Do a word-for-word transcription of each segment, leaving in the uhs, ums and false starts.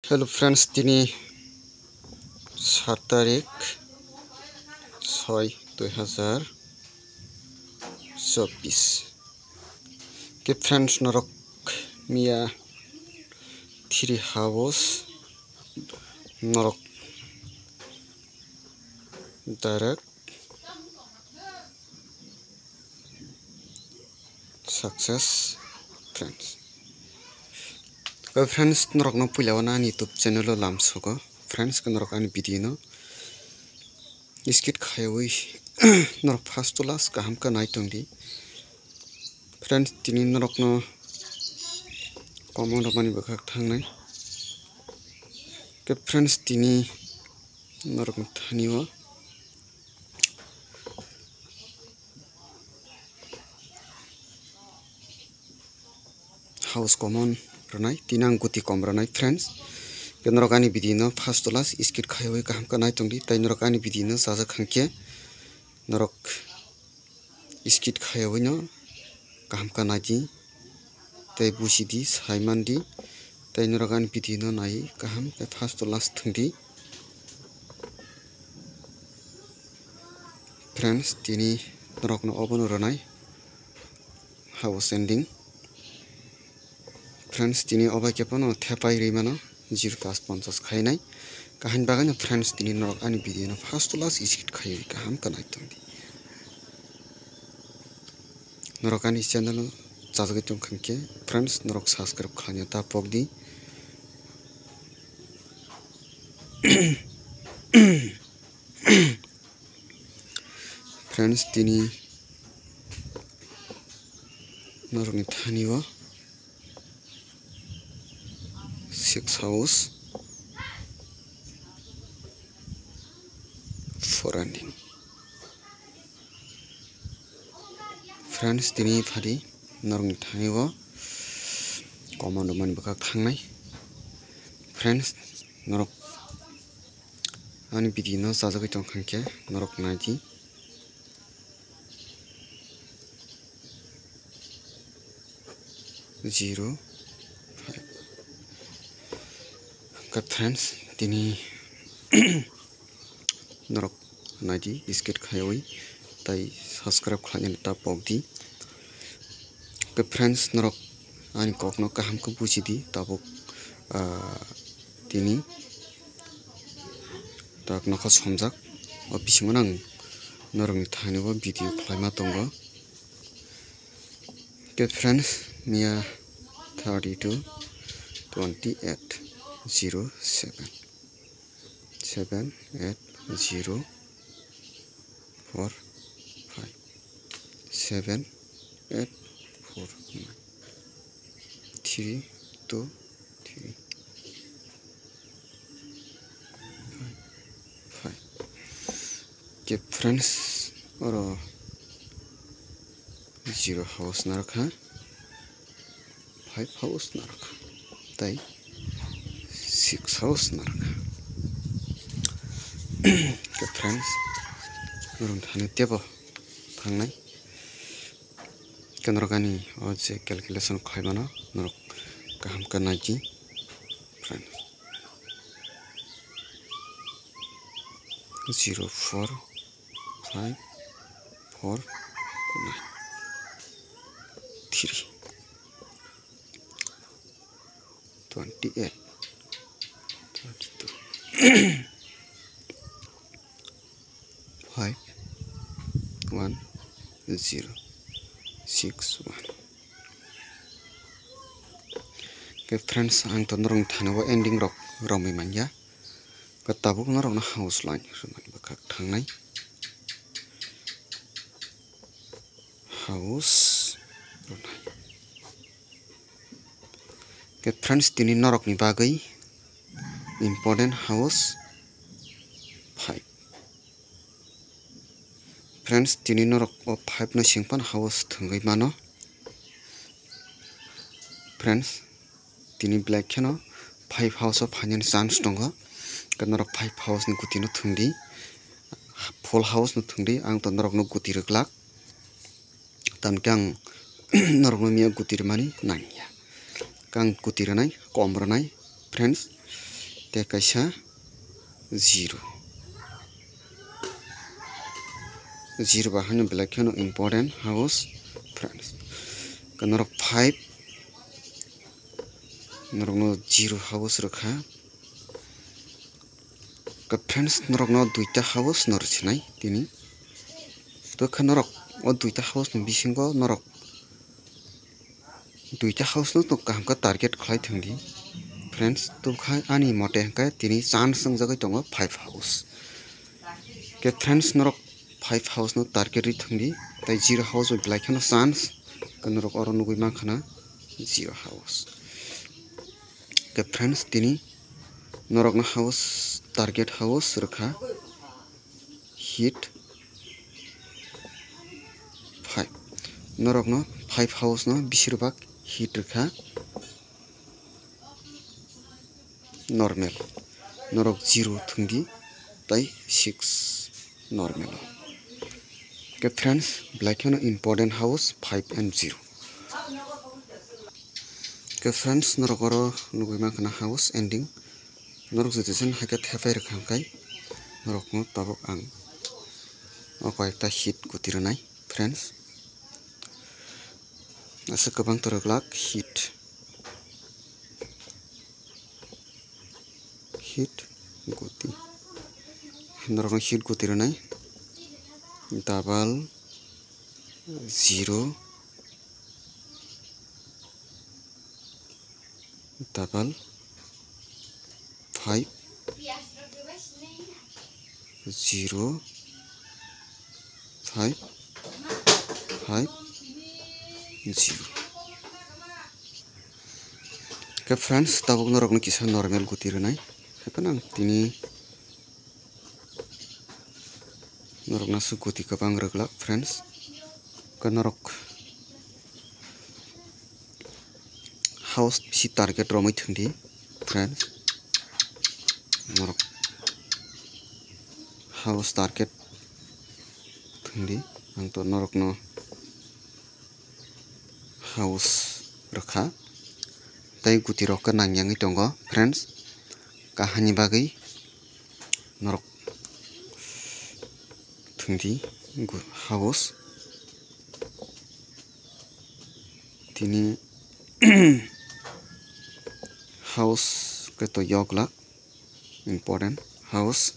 Hello friends, tini sat tarik soi dui hazar chobbish. Ke friends, norok miya three house norok direct success friends. Khe friends, norokno puila o ani YouTube channel o lamsogo. Friends, khe norok ani video no skip khaiwi norok first to last kaham khe nai tongdi. Friends, tini norokno comment rwmani bwkhak thangnai. Khe friends, tini norokni thani o house common rwnai, tini ang guti kom rwnai friends. Khe norok ani video no first to last skip khaiwi kaham khe nai tongdi, tei norok ani video no chajak hwnkhe norok skip khaiwi no kaham khe naidi, tei bujidi, sai mandi, tei norok ani video no nai kaham khe first to last thwngdi. Friends, tini norokno obono rwnai house ending. Friends, tini obai khe phano thepai rwi mano, zero paanch ponchas khainai. Kaham bagwi no friends, tini norok ani video no first to last skip khaiwi kaham khe nai tongdi. Norok ani channel o chajagwi tongkha khe friends, norok subscribe khlaina ta pokdi. Friends, tini norokni thani o six house, four ending. Friends, tini phadi norokni thani o comment rwmani bwkhak thangnai. Friends, norok ani video no chajagwi tongkha khe norok naidi. Zero five. Khe friends, tini norok naidi skip khaiwi tei subscribe khlainani ta pokdi. Khe friends, norok ani kokno kaham khe bujidi tabuk, ah, tini tak nokha somjak. O bisingo nang norokni thani o video khlaima tongo. Khe friends, miya thirty two twenty eight zero seven, seven eight zero four five, seven eight four nine, three two three five. Khe friends, oro zero house narwkha, five house narwkha, tei six house narwkha. Khe friends, norok thani tebo thangnai. Khe norok ani o je calculation khlaimano norok kaham khe naidi, friends. Zero four five four nine three twenty eight thirty two five one zero six one. Khe friends, ang to norokni thani o ending rok romwi manya. Khe tabuk norokno house line rwmani bwkhak thangnai. House rwnai. Khe friends, tini norokni bagwi important house five. Friends, tini norok o five no singpan house thwngwi mano. Friends, tini belai kheno five house o phainani chance tongo. Khe norok five house ni guti no thwngdi, full house no thwngdi, ang to norokno guti rwglak. Tamokhe ang norokno miya guti rwmani nangya. Khe ang guti rwnai, kom rwnai, friends. Tei kaisa zero. Zero ba haino belai kheno important house, friends. Khe norok five, norokno zero house rwkha. Khe friends, norokno duita house no rwsinai tini. To khe norok o duita house ni bisingo norok duita house no tok kaham khe target khlai thwng di. Friends, tubkha ani mote hwnkhe tini chance wngjagwi tongo five house. Khe friends, norok five house no target ri thwng di, tei zero house bai belai kheno chance khe norok oro nugwi mankha na zero house. Khe friends, tini norokno house, target house rwkha hit five. Norokno five house no bisirbak hit rwkha normal. Norok zero thwng di, tei six normal o. Khe friends, belai kheno important house five and zero. Khe friends, norok oro nugwi mankha na house ending. Norok jodi chen hai khe thepai rwkha hwnkhe norokno tabuk ang o koi ekta hit guti rwnai, friends. Aswk kwbang to rwglak hit. Hit guti. Norokno hit guti rwnai. Double zero, double five, zero, five, five, zero. Khe friends, tabuk norokno kisa normal guti rwnai. Haikhe nang tini norokno aswk guti kwbang rwglak, friends. Khe norok house bisi target romwi thwng di, friends. Norok house target thwng di, ang to norokno house rwkha, tei guti rok khe nang yangwi tongo, friends. Kahani bagwi norok thwng di gu-, house. Tini house khe to yoglak important house.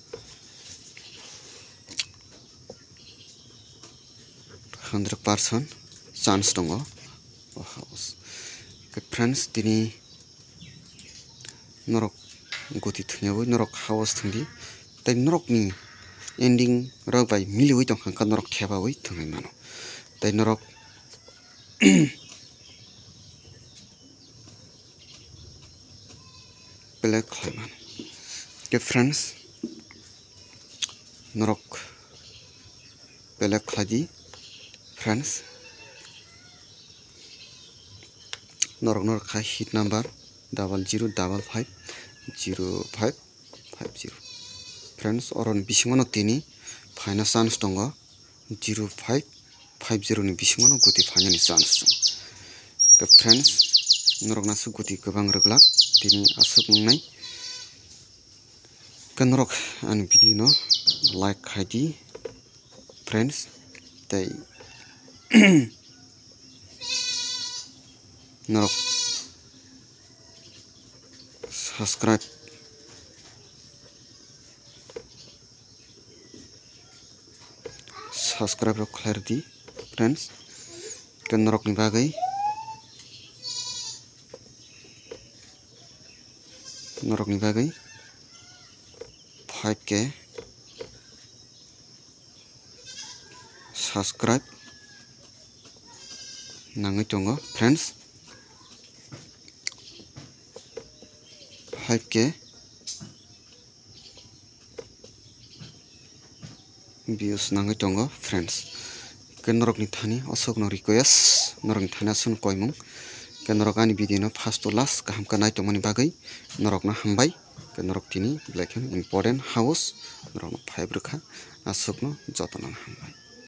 Hundred percent chance tongo o house. Khe friends, tini norok guti thwngyawi norok house thwngdi, tei norokni ending rok bai miliwi tongkha, norok thebawi thwngnai mano, tei norok play khlai mano. Khe friends, norok play khlai di, friends. Norok norok khai hit number double zero double five zero five five zero. Friends, oroni bisingo no tini phaina chance tongo. Zero five five zero ni bisingo no guti phainani chance tongo. Khe friends, norok no aswk guti kwbang rwglak tini aswk wngnai. Khe norok ani video no like khai di, friends, tei norok subscribe, subscribe rok khlai rwdi, friends. Khe norokni bagwi, norokni bagwi five K subscribe nangwi tongo, friends. Five K views nangwi tongo, friends. Khe norokni thani aswkno request, norokni thani aswkno koimung. Khe norok ani video no first to last kaham khe naitongmani bagwi norokno hambai. Khe norok tini belai kheno important house norokno five rwkha, aswkno jotono hambai.